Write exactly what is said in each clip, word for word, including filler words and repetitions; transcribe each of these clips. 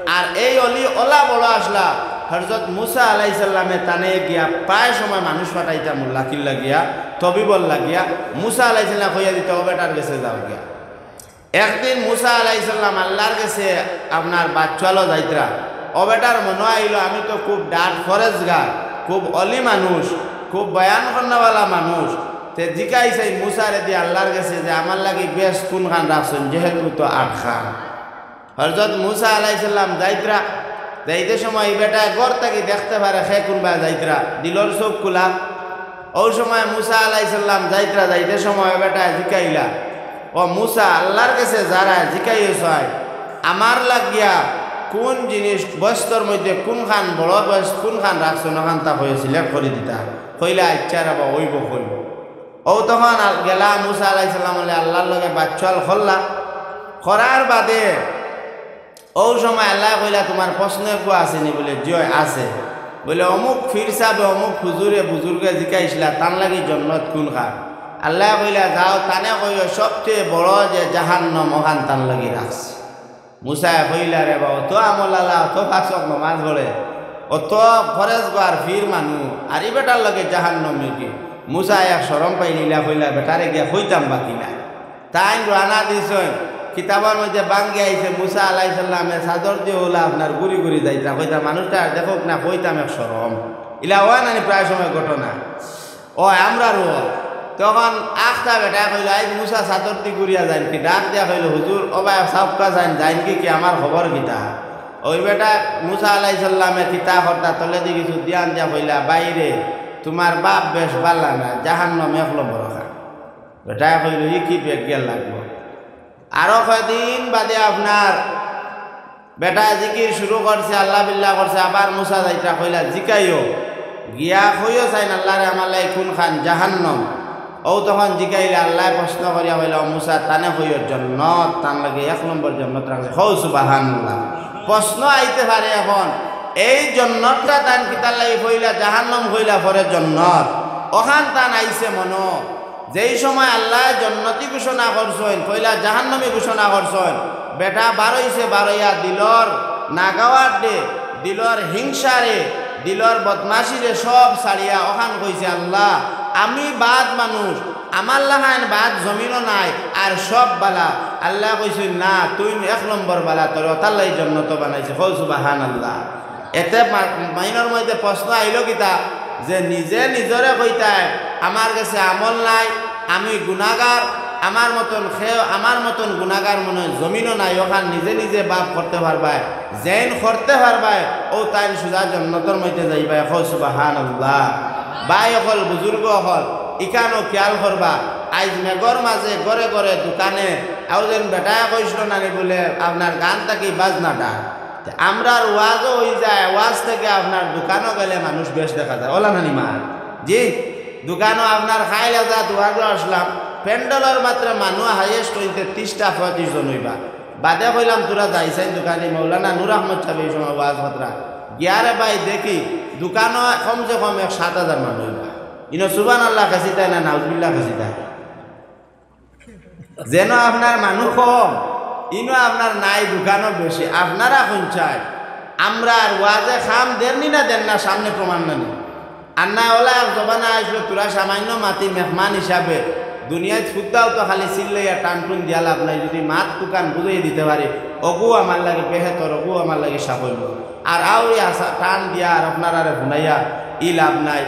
আর এই অলি অলা বড় আছলা, হযরত মুসা আলাইহিস সালামে তানে গিয়া প্রায় সময় মানুষ পাঠাইতা মুল্লাকির লাগিয়া, তবিবর লাগিয়া, মুসা আলাইহিস সালাম কইয়া দিতা, "ও বেটার গেছে যাও গিয়া।" একদিন মুসা আলাইহিস সালাম আল্লার গেছে আপনার বাচ্চালো যাইতরা, ও বেটার মনো আইলো, "আমি তো খুব ডাট ফরেজগার, খুব অলি মানুষ, খুব বয়ান করনেওয়ালা মানুষ।" তে জিকাইছে মুসারে দি আল্লার গেছে যে, "আমার লাগি বেহেস্ত কুনখান রাখছইন, যেহেতু তো আটখান।" হযরত মুসা আলাইহিস সালাম যাইতরা, যাইতে সময় ই বেটায় ঘর থাকি দেখতে পারে কে কুনবায় যাইতরা, দিলর চউখ খুলা। অউ সময় মুসা আলাইহিস সালাম যাইতরা, যাইতে সময় ই বেটায় জিকাইলা, "ও মুসা, আল্লার গেছে যারায় জিকাইও চায়, আমার লাগিয়া কুন জিনিস বেহেস্তর মধ্যে কুনখান বড় বেহেস্ত, কুনখান রাখছইন, অখানতা কইয়া select করি দিতা।" কইলা, "আইচ্ছা রে বা, অইবো, কইমু।" অউ তখন আল-, গেলা মুসা আলাইহিস সালাম অলে আল্লার লগে বাচ্চাল করলা, করার বাদে অউ সময় আল্লায় কইলা, "তুমার প্রশ্ন এগু আছে নি?" বুলে, "জি অয়, আছে।" বুলে, "অমুক পীর সাবে, অমুক হুজুরে, বুজুর্গে জিকাইছলা, তান লাগি জন্নত কুনখান?" আল্লায় কইলা, "যাও, তানে কইও সবচেয়ে বড় যে জাহান্নম, অখান তান লাগি রাখছি।" মুসায় কইলা, "রে বা, অত আমলআলা, অত পাঁচ ওয়াক্ত নমাজ পড়ে, অত ফরেজগার পীর মানুষ, আর ই বেটার লগে জাহান্নমে কি?" মুসায় এক শরম পাইলিলা, কইলা, "বেটারে গিয়া কইতাম বা কিলা।" তাইন রওয়ানা দিছইন। কিতাবর মধ্যে ভাঙ্গি আইছে, মুসা আলাইহিস সালামে চাদর দি অলা আপনার ঘুরি ঘুরি যাইতরা, কইতা, "মানুষটা আর দেখউক না, কইতাম এক শরম।" ইলা অয় না নি প্রায় সময় ঘটনা। অয়, আমরারও অয়। তখন আখতা বেটায় কইলো, "আইজ মুসা চাদর দি ঘুরিয়া যাইন কি?" ডাক দিয়া কইলো, "হুজুর, ও ভাই, চাউক্কা যাইন, যাইন কি, কি আমার খবর কিতা?" অউ বেটায় মুসা আলাইহিস সালামে কিতা করতা, তলেদি কিছু ধ্যান দিয়া কইলা, "বাইরে, তুমার বাপ বেশ বালা না, জাহান্নম এক নম্বর খান।" বেটায় কইলো, "ই কি বেগ গেল লাগবো?" আরো কয়দিন বাদে আপনার বেটায় জিকির শুরু করছে, আল্লাহ বিল্লাহ করছে, আবার মুসা যাইতরা, কইলা, "জিকাইও, গিয়া কইও চাইন আল্লারে, আমার লাগি কুনখান জাহান্নম।" অউ তখন জিকাইলা, আল্লায় প্রশ্ন করিয়া কইলা, "ও মুসা, তানে কইও জন্নত, তান লাগি এক নম্বর জন্নত রাখছি।" কও সুবহানাল্লাহ। প্রশ্ন আইতে পারে এখন, এই জন্নতটা তান কিতার লাগি কইলা, জাহান্নম কইলা, পরে জন্নত, অখান তান আইছে মনো। যেই সময় আল্লায় জন্নতি ঘোষণা করছইন, পয়লা জাহান্নামী ঘোষণা করছইন, বেটা বারইছে, বারইয়া দিলর নাগাওয়ার দে, দিলর হিংসারে, দিলর বদমাশিরে সব ছাড়িয়া অখান কইছে, "আল্লাহ, আমি বাদ মানুষ, আমার লাখান বাদ জমিনো নাই, আর সব বালা।" আল্লায় কইছইন, "না, তুই এক নম্বর বালা, তোরে অতার লাগি জন্নত বানাইছে।" কও সুবহানাল্লাহ। এতে মা-, মাইনর মধ্যে প্রশ্ন আইলো কিতা, যে নিজে নিজরে কইতায়, "আমার গেছে আমল নাই, আমি গুনাগার, আমার মতন খেয়ে, আমার মতন গুনাগার মনে হয় জমিনো নাই, অখান নিজে নিজে বাপ করতে পারবায়, যেইন করতে পারবায়, অউ তাইন সুজা জন্নতর মধ্যে যাইবায়।" কও সুবহানাল্লাহ। ভাই অকল, বুজুর্গ অকল, ইখানও খেয়াল করবা, আইজ মেঘর মাঝে ঘরে ঘরে দোকানে, আউ যেন বেটায় কইছিল নানি বুলে, আপনার গান থাকি বাজনা ডাক। তে আমরার ওয়াজও অইযায়, ওয়াজ থাকি আপনার দোকানো গেলে মানুষ বেশ দেখা যায়। অলা নানি মা? জি, দোকানো আপনার খাইল আজাদ ওয়াজও আসলাম, প্যান্ডেলর মাত্র মানুষ highest অইতে ত্রিশটা পঁয়ত্রিশ জন অইবা। বাদে কইলাম, "তোরা যাইছইন দোকানে, মৌলানা নূর আহমদ সাহেব এই সময় ওয়াজ করতরা।" গিয়ারে ভাই দেখি, দোকানো কমসে কম এক সাত হাজার মানুষ অইবা। ইনো সুবহানাল্লাহ খেছিতায় না নাউজুবিল্লাহ খেছিতায়? যেন আপনার মানুষ কম, ইনো আপনার নাই, দোকানও বেশি। আপনারা কইন চাই, আমরার ওয়াজে কাম দেরনি না দের না, সামনে প্রমাণ নানি? আর না অলা এক জমানা আইছিল, তোরা সামান্য মাতি মেহমান হিসাবে, দুনিয়াত ফুদ্দাও তো খালি চিল্লাইয়া টানটুন দিয়া লাভ নাই। যদি মাত দোকান বুঝাই দিতে পারি, অগু আমার লাগি বেহেতর, অগু আমার লাগি সাফল্য। আর আউরি আসা টান দিয়া আর আপনারারে হুনাইয়া ই লাভ নাই।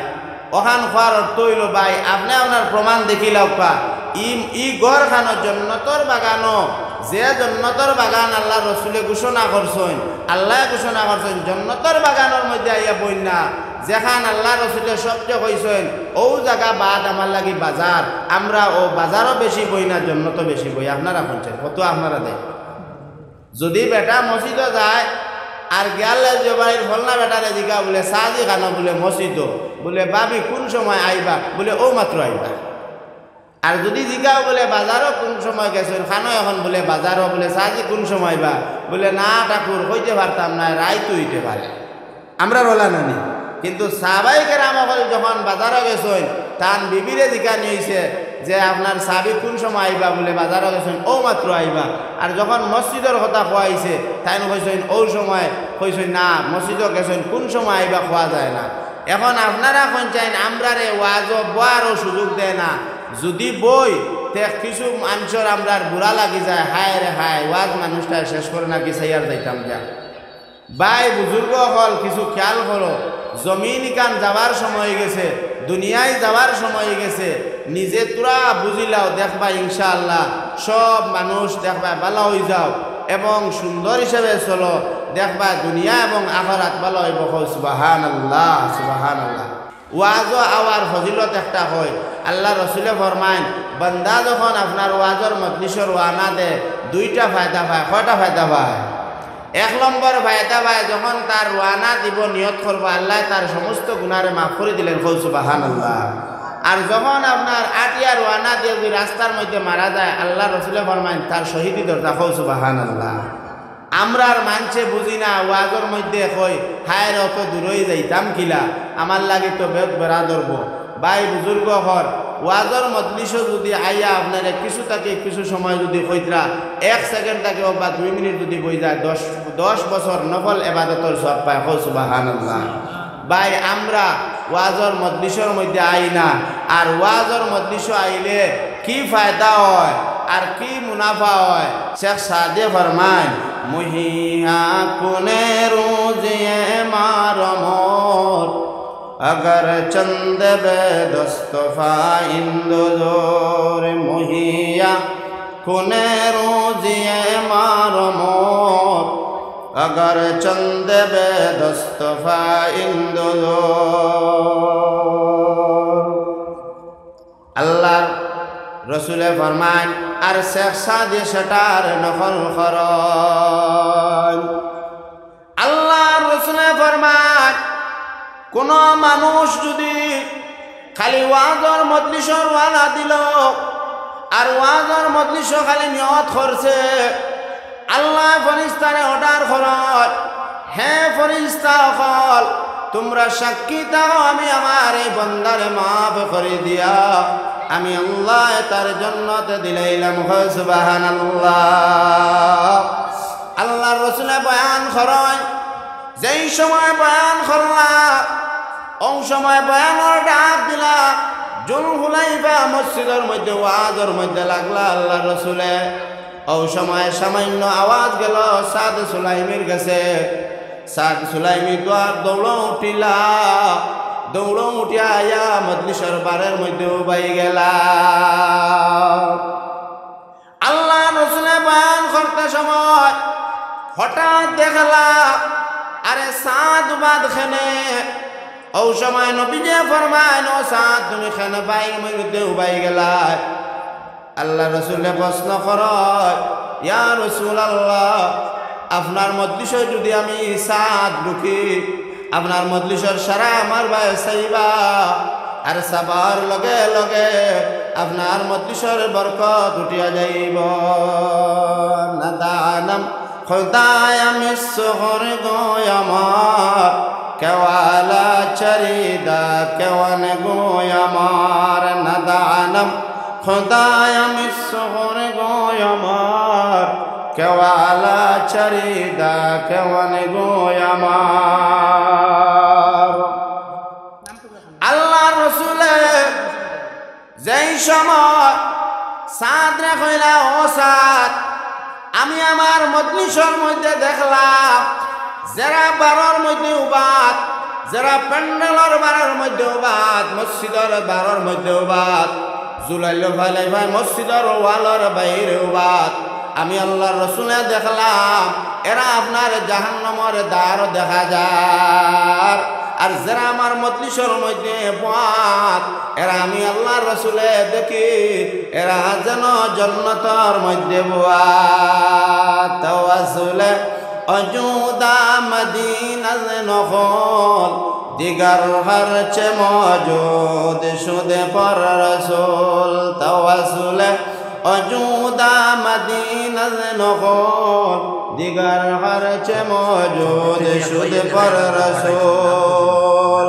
অখান কওয়ার অর্থ অইলো, ভাই, আপনে আপনার প্রমাণ দেখিলাউক্কা। ই, ই ঘরখানো জন্নতর বাগানো, যে জন্নতর বাগান আল্লার রসুলে ঘোষণা করছইন, আল্লায় ঘোষণা করছইন, জন্নতর বাগানর মধ্যে আইয়া বইন না, যেখান আল্লার রসুলে সবচেয়ে কইছইন, "অউ জাগা বাদ আমার লাগি বাজার, আমরা অউ বাজারও বেশি বই না, জন্নতও বেশি বই।" আপনারা কইন চাই, কত আপনারা দেখ। যদি বেটা মসজিদো যায়, আর গিয়ালে যে বাড়ির ফলনা বেটারে জিগাও বুলে, "সাজি খানো?" বুলে, "মসজিদো।" বুলে, "ভাবি কুন সময় আইবা?" বুলে, "অউ মাত্র আইবা।" আর যদি জিগাও বুলে, "বাজারো কুন সময় গেছইন?" "খানো এখন?" বুলে, "বাজারো।" বুলে, "সাজি কুন সময় আইবা?" বুলে, "না ঠাকুর, কইতে পারতাম না, রাইত অইতে পারে।" আমরার অলা নানি? কিন্তু সাহাবায়ে কেরাম অকল যখন বাজারো গেছইন, তান বিবিরে জিকানি অইছে, যে আপনার সাহাবি কুন সময় আইবা বুলে, বাজারো গেছইন, অউ মাত্র আইবা। আর যখন মসজিদর কথা কওয়া অইছে, তাইন কইছইন অউ সময়, কইছইন না, মসজিদো গেছইন, কুন সময় আইবা কওয়া যায় না। এখন আপনারা কইন চাইন, আমরারে ওয়াজো বওয়ারও সুযোগ দেয় না। যুদি বই, তে কিছু মানষর আমরার বুরা লাগি যায়, হায় রে হায়, ওয়াজ মানুষটায় শেষ করে না, কিসাইয়ার যাইতাম গিয়া। ভাই বুজুর্গ অকল, কিছু খেয়াল করো, জমিন ইখান যাওয়ার সময় অইগেছে, দুনিয়ায় যাওয়ার সময় অইগেছে। নিজে থুড়া বুঝিলাও, দেখবা ইনশাআল্লাহ সব মানুষ দেখবা ভালা অইযাও এবং সুন্দর হিসাবে চলো, দেখবা দুনিয়া এবং আখেরাত ভালা অইবো। কও সুবহানাল্লাহ, সুবহানাল্লাহ। ওয়াজো আওয়ার ফজিলত একটা কই। আল্লার রসুলে ফরমাইন, বান্দা যখন আপনার ওয়াজর মজলিসো রওয়ানা দেয়, দুইটা ফায়দা পায়। কয়টা ফায়দা পায়? এক নম্বর ফায়দা পায়, যখন তার রওয়ানা দিবো, নিয়ত করবো, আল্লায় তার সমস্ত গুনারে মাফ করি দিলেন। কও সুবহানাল্লাহ। আর যখন আপনার আটিয়া রওয়ানা দিয়া যুদি রাস্তার মধ্যে মারা যায়, আল্লার রসুলে ফরমাইন, তার শহীদি দরজা। কও সুবহানাল্লাহ। আমরার মানষে বুঝি না, ওয়াজর মধ্যে কই, হায় রে, অত দূরই যাইতাম কিলা, আমার লাগি তো বেউত বেড়া ধরবো। ভাই বুজুর্গ অকল, ওয়াজর মজলিসো যুদি আইয়া আপনারে কিছু থাকি কিছু সময় যুদি কইতরা, এক সেকেন্ড থাকি অউবা দুই মিনিট যুদি বই যায়, দশ, দশ বছর নফল এবাদতর সওয়াব পায়। কও সুবহানাল্লাহ। ভাই, আমরা ওয়াজর মজলিসর মধ্যে আই না, আর ওয়াজর মজলিসো আইলে কি ফায়দা অয় আর কি মুনাফা অয়? শেখ সাদে ফরমাইন, মুহিয়া কুনে রুজিয়ে মার মোর, اگر چند به دست و پا این دو دور مهیا کنه روزی مار و مور، اگر چند به دست و پا این دو دور. আল্লার রসুলে ফরমাইন, আর শেখ সাদে সেটার নকল করইন। আল্লার রসুলে ফরমাইন, কুনু মানুষ যুদি খালি ওয়াজর মজলিসো রওয়ানা দিলো, আর ওয়াজর মজলিসো খালি নিয়ত করছে, আল্লায় ফিরিস্তারে অর্ডার করইন, হে ফিরিস্তা অকল, তুমরা সাক্ষী থাকো, আমি আমার এই বন্দারে মাফ করি দিয়া আমি আল্লায় তার জন্নতে দিলাইলাম। কও সুবহানাল্লাহ। আল্লার রসুলে বয়ান করইন, যেই সময় বয়ান করলা, অউ সময় বয়ানর ডাক দিলা, জুলহুলাইফা মসজিদর মধ্যে ওয়াজর মধ্যে লাগলা আল্লার রসুলে। অউ সময় সামান্য আওয়াজ গেল সাদ সুলাইমির গেছে। সাদ সুলাইমি দৌড়ো উঠিলা, দৌড়ো উঠিয়া আইয়া মজলিসর বারর মধ্যে উবাই গেলা। আল্লার রসুলে বয়ান করতে সময় হঠাৎ দেখলা, আরে সাদ উবাত কেনে? অউ সময় নবীজিয়ে ফরমাইন, ও সাদ, তুমি কেনে বারর মধ্যে উবাই গেলায়? আল্লার রসুলে প্রশ্ন করইন, ইয়া রাসুলাল্লাহ, আপনার মজলিসো যুদি আমি সাদ ঢুকি, আপনার মজলিসর সারা আমার বায় চাইবা, আর চাবার লগে লগে আপনার মজলিসর বরকত উঠিয়া যাইবো। ندانم خدایم این سخن گویم آر، که والا چریدا که ون گویم آر. ندانم خدایم این سخن گویم آر، که والا چریدا که ون گویم آر. আল্লার রসুলে যেই সময় সাদরে কইলা, ও সাদ, আমি আমার মজলিসর মধ্যে দেখলাম, যেরা বারর মধ্যে উবাত, যেরা প্যান্ডেলর বারর মধ্যে উবাত, মসজিদর বারর মধ্যে উবাত, জুলাইল ফালাই ফাই মসজিদর ওয়ালর বাইরে উবাত, আমি আল্লার রসুলে দেখলাম, এরা আপনার জাহান্নামর দ্বার দেখা যার। আর যেরা আমার মজলিসর মধ্যে বওয়াত, এরা আমি আল্লার রসুলে দেখি, এরা যেন জন্নতর মধ্যে বওয়াত। توسل وجود مدینه نخل، دیگر هرچه موجود شد پر رسول. توسل وجود مدینه نخل، دیگر هرچه موجود شد پر رسول.